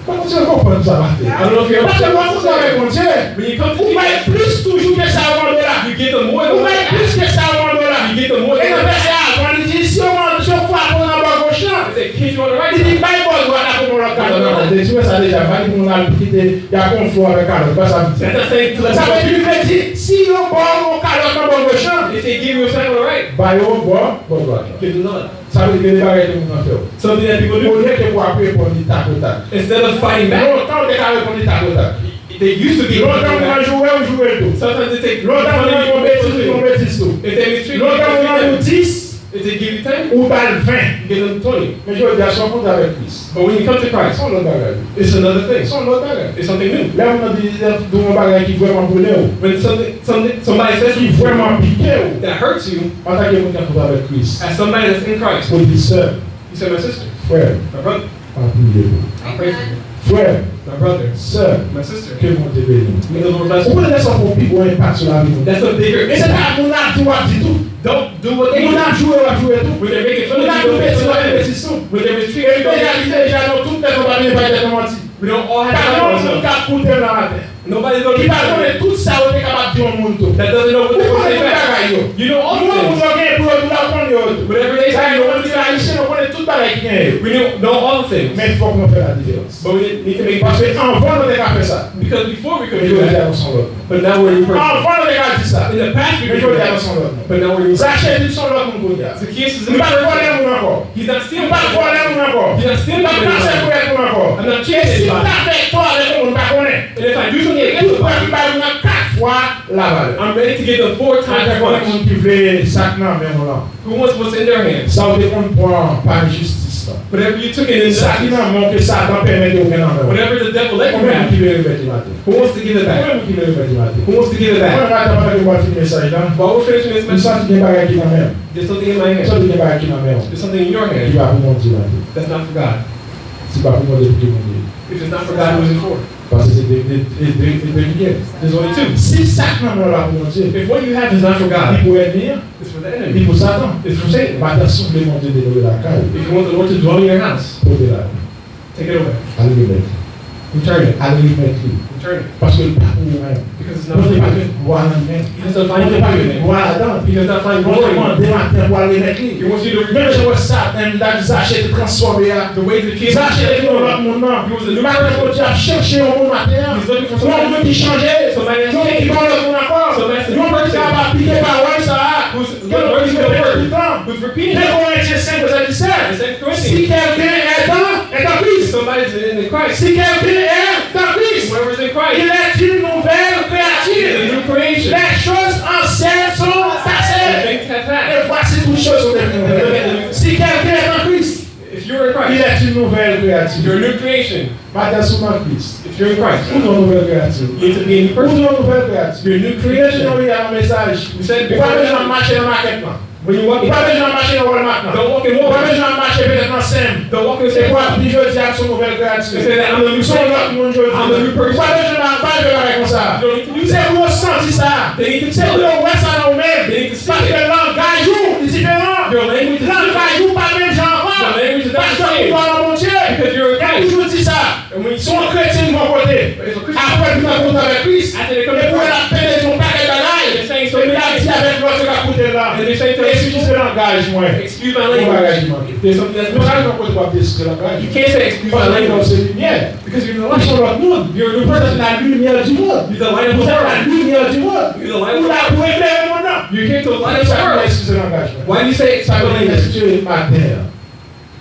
Mwen kontinye konprann sa maten. I don't know if you're. Paske lè w kontre avèk Bondye, when you come to Jesus, ou bay plis toujou ke sa yo mande w la. You give them more than what they ask. Ou bay plis ke sa yo mande w la. You give them more than what they ask. E nan vèsè avan, li di, si yo mande, si yo frape w nan bò goch lan, if they kick you on the right side, li di, bay bò dwat la pou mwen. Kalòt nan men w. Depi w wè sa deja, pa di pou moun al kite, y ap yon flo avèk kalòt, pa sa m di. That's not saying to let Sa vle di, li vle di, si yo ba w yon kalòt nan bò goch lan, If they give you a side on the right, ba yo bò, bò dwat lan. Give them the other. Sa vle di, gen de bagay ke moun nan fè w. Something that people do. Olye ke pou w ap reponn li takotak. Instead of fighting back, Lontan, w te ka reponn li takotak. They used to be able to Lontan, fight moun nan back. Joure w, joure l tou. Sometimes they take Lontan, moun nan yon betiz, yon betiz tou. If they mistreat you, Lontan, moun nan yon dis, If they give you ten, ou ba l ven. You give them twenty. Men jodi a, si w kontre avèk Kris, But when you come to Christ, se yon lòt bagay. It's another thing. Se yon lòt bagay. It's something new. Lè moun nan di, di yon bagay ki vrèman brile w, When something, something, somebody says ki something vrèman pike w, that hurts you, antanke moun ki an kont avèk Kris, as somebody that's in Christ, ou di, sè, you say, "My sister, frè, my brother, m ap priye pou ou. I'm praying for you. Frè, My brother, sè, my sister, ke Bondye beni w." May the Lord bless you. Ou konnen lè sa fè yon pi gwo enpak sou lavi moun. That's a bigger impact. Se pa moun ap di w ap di tou. Don't do what they do. Moun ap joure w ap joure tou. When they're making fun of you, don't make fun of them. Moun ap di w betiz w ap di betiz tou. When they're mistreating you, don't make fun of them. E m deja di deja nou tout, pèsonn pa vin bay tèt nou manti. We don't all have to lie to ourselves. Pa gen yon moun k ap koute m nan maten. Nobody's gonna Ki pa konnen tout sa yo te kapab di yon moun tou. That doesn't know what they're gonna say back. Ou konnen tout bagay yo. You know all the things. Moun yo gen pou yo tou, la konnen yo tou. Whatever they say, no one can say. Ayisyen, nou konnen tout bagay ki genyen yo. We know, know all the things. Men fòk nou fè la diferans. But we need to make Paske anvan nou te ka fè sa. Because before we could do that. Men jodi a nou se yon lòt moun. But now we're a new person. Anvan nou te ka di sa. In the past we could do that. Men jodi a nou se yon lòt moun. But now we're a new person. Zache di l se yon lòt moun kounye a. Zacchaeus is a new person. Li pa vòlè moun ankò. He's not stealing from anybody. Li pa vòlè moun ankò. He's not stealing from anybody. Li pa kase pou lòt moun ankò. I'm not cheating anybody. E si m ta fè tò avèk yon moun m pa konnen, And if I do something against somebody, tout pèp m bay moun nan kat fwa lavalè. I'm ready to give them four times as much. Mwen fè konnen moun ki vle sa k nan men w lan. Who wants what's in their hands? Sa w te konn pran pa enjistis lan. Whatever you took in injustice. Sa ki nan men w ke Satan pèmèt yo gen nan men w. Whatever the devil let you have. Konbyen moun ki vle remèt li maten? Who wants to give it back? Konbyen moun ki vle remèt li maten? Who wants to give it back? Mwen, maten, pandan ke m ap fini mesaj lan, While we're finishing this message, m santi gen bagay ki nan men m. There's something in my hand. M santi gen bagay ki nan men w. There's something in your hand. Ki pa pou Bondye maten. That's not for God. Si pa pou Bondye, pou ki moun li ye? If it's not for God, who is it for? Paske se de, de, de, de, de ki gen. There's only two. Si sa k nan men w la pou Bondye, If what you have is not for God, li pou ènmi an, it's for the enemy. Li pou Satan. It's for Satan. Maten, si w vle Bondye demore lakay ou, If you want the Lord to dwell in your house, pote l ale. Take it away. Al remèt li. Return it. Al remèt li. Return it. Paske l pa pou ou menm. Because it's not for you. Bondye pa jwenn glwa nan li menm. He doesn't find glory in it. Bondye pa jwenn glwa ladan l. He does not find glory in it. Bondye mande w al remèt li. He wants you to return it. Menm jan w wè sa, menm Zache te transfòme a. The way the king Zache te vin yon lòt moun nan. He was a new person. Maten, Bondye ap chèche yon moun maten an. He's looking for somebody. Yon moun ki chanje. Somebody that's changed. Yon moun ki pa yon lòt moun ankò. Somebody that's a new person. Yon moun ki kapab aplike pawòl sa a. Who's Ke nou learning the word. Repete tan. Who's repeating it? De Korentyen senk, vèsè disèt. The Second Corinthians. Si quelqu'un est en, est en Christ. If somebody's in Christ. Si quelqu'un est en Christ, Whoever's in Christ, il est une nouvelle créature. Is a new creation. Les choses anciennes sont passées. The things have passed. Et voici toutes choses sont devenues nouvelles. And look at the new Si quelqu'un est en Christ, If you are in Christ, il est une nouvelle créature. You're a new creation. Maten, si w nan Kris, If you're in Christ, ou yon nouvèl kreyati. You need to be a new person. Ou yon nouvèl kreyati. You're a new creation. M te di nou yè nan mesaj. We said before, ou pa bezwen ap mache nan makèt lan. When you walk in, ou pa bezwen ap mache nan Walmart lan. Don't walk in Walmart. Ou pa bezwen ap mache petèt nan Sam's. Don't walk in Sam's. Epi w ap di jodi a m se yon nouvèl kreyati. And say that I'm a new person. M se yon lòt moun jodi a. I'm a new person. Ou pa bezwen ap, pa bezwen bagay konsa. You don't need to do that. Se pou yo santi sa. They need to feel it. Se pou yo wè sa nan ou menm. They need to see it. Paske langaj ou li diferan. Your language is different. Langaj ou pa menm jan ankò. Your language is not the same. Paske ou nan Bondye. Because you're in Christ. Mwen toujou di sa. And when you Si yon kretyen yon kote, if a Christian apre l vin rankontre avèk Kris, after they come to epi w wè l ap pede di yon pakèt bagay, they're saying so many things. Epi l ap di avèk lòt yo k ap koute l la, and they're saying to other people, eskize langaj mwen. Excuse my language. Yon bagay ki manke. There's something that's missing. Ou pa ka rankontre w ap di eskize langaj. You can't say, "Excuse my language." Paske ou se limyè. Because you're the light. Ou se yon lòt moun. You're a new person. Vous êtes la lumière du monde. You're the light of the world. Vous êtes la lumière du monde. You're the light of the world. Ou la pou eklere mond lan. You're here to light up the world. Sa k fè w eskize langaj mwen? Why do you say, "Excuse my language"? Sa k fè w eskize maten an?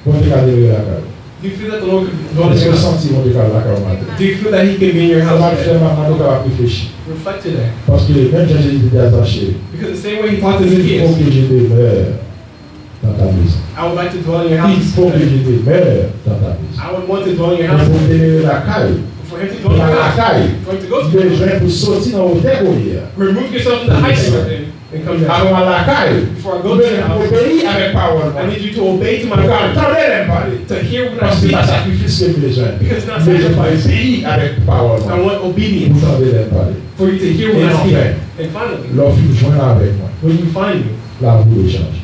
Bondye ka demore lakay ou. Do you feel that the Lord could dwell in your house? Èske w santi Bondye ka lakay ou maten? Do you feel that He can be in your house today? Sa m ap fè, m ap mande w kapab reflechi. Reflect today. Paske menm jan Jezi te di a Zache, Because the same way He talked to Zacchaeus, il faut que je demeure dans ta maison. I would like to dwell in your house today. Il faut que je demeure dans ta maison. I would want to dwell in your house today. Men pou m demore lakay ou, pou m al lakay ou, m bezwen pou soti nan wotè ke w ye a. Remove yourself from the heights you're in. And come down. Avan m al lakay ou, mwen obeyi avèk pawòl mwen. I need you to obey to my word. Pou w ka tande lè m pale. To hear when I speak. Paske se pa sakrifis ke m bezwen. Because it's not sacrifice. M bezwen pou w obeyi avèk pawòl mwen. I want obedience. Pou w tande lè m pale. For you to hear when I speak. E anfen, lè w fin jwenn avèk mwen, when you find me, lavi w dwe chanje.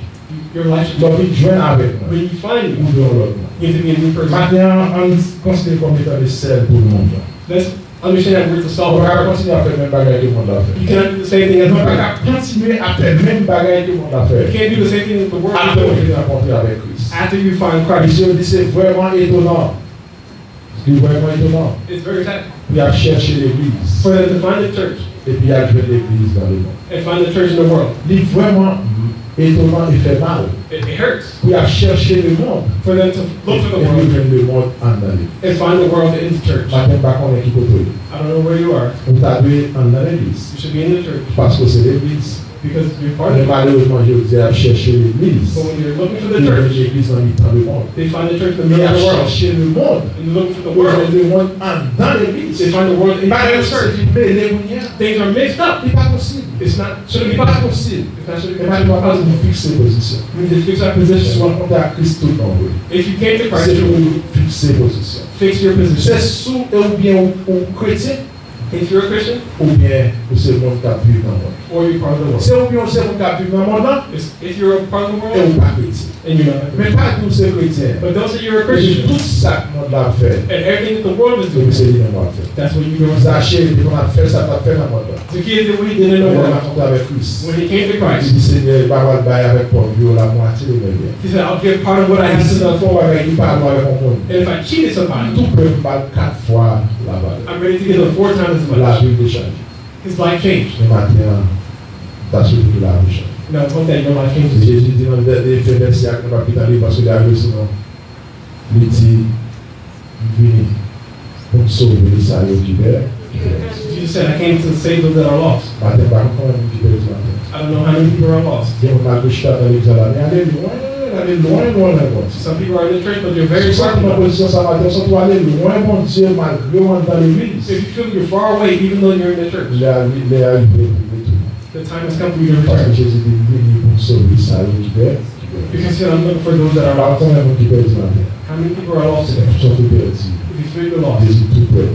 Your life should change. Lè w fin jwenn avèk mwen, when you find me, ou dwe yon lòt moun. You have to be a new person. Maten an, ann konsidere kòm etan de sèl pou lemonn lan. Let's Understand that we're the salt of the earth. Ou pa ka kontinye ap fè menm bagay ke mond la fè. You cannot do the same thing as the world. Ou pa ka kontinye ap fè menm bagay ke mond la fè. You can't do the same thing as the world is doing. Apre w fin rankontre avèk Kris. After you find Christ. Misye di se vrèman etonan. Li vrèman etonan. It's very sad. Pou y ap chèche legliz. For them to find the church. Epi y al jwenn legliz nan lemonn. And find the church in the world. Li vrèman etonan e fè mal. It, it hurts. Pou y ap chèche lemonn. For them to look for the world. Epi yo jwenn lemonn anndan legliz. And find the world in the church. Maten, m pa konnen ki kote w ye. I don't know where you are. Ou ta dwe anndan legliz. You should be in the church. Paske w se legliz. Because you're part of it. Men malerezman, jodi a, y ap chèche legliz. But when you're looking for the church, yo jwenn legliz nan mitan lemonn. They find the church in the middle of the world. Y ap chèche lemonn. And you're looking for the world. Yo jwenn lemonn anndan legliz. They find the world in the church. Bagay yo mele kounye a. Things are mixed up. Li pa posib. It's not, shouldn't be possible. Li pa posib. It's not, shouldn't be possible. Men malerezman, nou fikse pozisyon. We need to fix our position. Si w rankontre ak Kris tout bon vre. If you came to Christ, se pou w fikse pozisyon. Fix your position. Se si w oubyen ou, ou kretyen, If you're a Christian, oubyen ou se moun k ap viv nan mond. Or you're part of the world. Se oubyen ou se moun k ap viv nan mond lan, it's, if you're a part of the world, e ou pa kretyen. And you're not a Christian. Men pa di w se kretyen. But don't say you're a Christian. Epi tout sa k mond la ap fè, and everything that the world is doing, epi se li menm w ap fè. That's what you're doing. Zache te konn ap fè sa l t ap fè nan mond lan. Zacchaeus did what he did in the world. Men lè l rankontre avèk Kris, when he came to Christ, li di, Senyè, m pa pral bay avèk pòv yo la mwatye de mwen byen. He said, I'll give part of what I have to the poor. E si m fè yon bagay ki pa bon avèk yon moun, and if I cheated somebody, m tou prè pou m ba l kat fwa lavalè. I'm ready to give them four times as much. Lavi l te chanje. His life changed. Men maten an, m ta swete ke lavi w chanje. Now, I hope that your life changes. Jezi di nan vè-, nan fen vèsè a, nou p ap pita li paske li agrese nou. Li di, M vini pou m sove sa yo ki pè-, ki pèdi. Jesus said, I came to save those that are lost. Maten, m pa konn konbyen moun ki pèdi maten. I don't know how many people are lost. Gen moun malgre chita nan legliz la, men ale lwen, ale lwen, lwen, lwen Bondye. Some people are in the church, but they're very far from God. Si w santi w nan pozisyon sa maten, w santi w ale lwen Bondye malgre w anndan legliz. If you feel you're far away, even though you're in the church, lè a, lè a rive pou w retounen. The time has come for you to return. Paske Jezi di, m vini pou m sove sa yo ki pè-, ki pèdi. Because he said, I'm looking for those that are lost. M pa konnen moun ki pèdi maten. How many people are lost today? Si w santi w pèdi, if you feel you're lost, Jezi tou prè.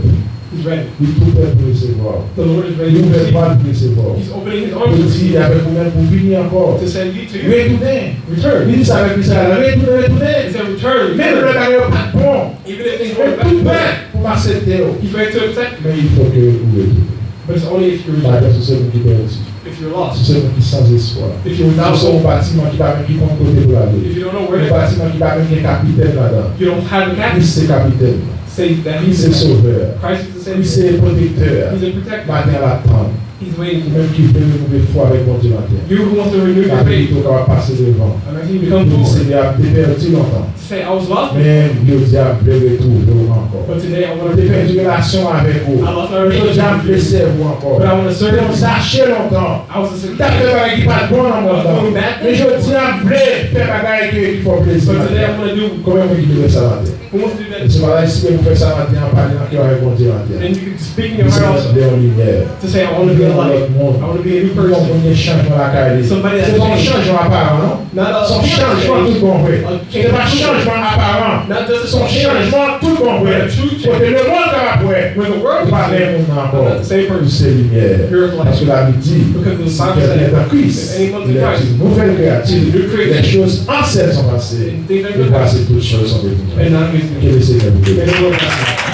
He's ready. Li tou prè pou resevwa w. The Lord is ready to receive you. Li ouvè pòt pou resevwa w. He's opening his arms to receive you. Pou di avèk ou menm pou vini ankò. To say you to you. Retounen. Return. Li di sa avèk Izrayèl la, retounen, retounen. He said, return, return. Menm lè bagay yo pa t bon. Even if things weren't bad. Li tou prè pou m aksepte w. He's ready to accept you. Men il faut que ou retounen. But it's only if you return. Maten, si w se moun ki pèdi. If you're lost. Si w se moun ki san espwa. If you're without hope. Si w se yon batiman ki pa menm ki konn kote pou l ale. If you don't know where to go. Yon batiman ki pa menm gen kapitèn ladan. You don't have a captain. Kris se kapitèn nan. Say that Kris se sovè a. Christ is the Savior. Kris se pwotektè a. He's a protector. Maten an l ap tann. He's waiting for you. Ou menm ki vle renouvle fwa avèk Bondye maten an. You who wants to renew your faith. L ap envite w kapab pase devan. I'm asking you to come forward. Pou di, Senyè, m te pèdi lontan. Say, I was lost before. Men jodi a, m vle retwouve w ankò. But today I wanna return. M te pèdi relasyon avèk ou. I lost my relationship with you. Men jodi a, m vle sèvi w ankò. But I wanna serve you. M te yon zache lontan. I was a sinner. M t ap fè bagay ki pa t bon nan mond lan. I was doing bad things. Men jodi a, m vle fè bagay ki, ki fè w plezi. But today I wanna do. Konbyen moun ki vle fè sa maten? Who wants to do that? Se pa la eseye pou fè sa maten an, pale nan kè w avèk Bondye maten an. And you can speak in your heart also. Di, Senyè, m vle yon limyè. To say, I wanna be a light. M vle yon lòt moun. I wanna be a new person. M vle yon moun gen chanjman lakay li. Somebody that's changed. Se pa yon chanjman aparan, non. Not a appearance change. Se yon chanjman tout bon vre. A change. Se pa chanjman aparan. Not just a change. Se yon chanjman tout bon vre. But a true change. Kote lemonn kapab wè. Where the world can see. Ou pa menm moun nan ankò. I'm not the same person. Ou se limyè. You're a light. Paske Labib di, Because the Bible says, si quelqu'un est en Christ, il est une nouvelle créature. He's a new creature. Les choses anciennes sont passées. And things are good. Et voici, toutes choses sont devenues nouvelles. And now he's new. Que le Seigneur vous bénisse. May the Lord bless you.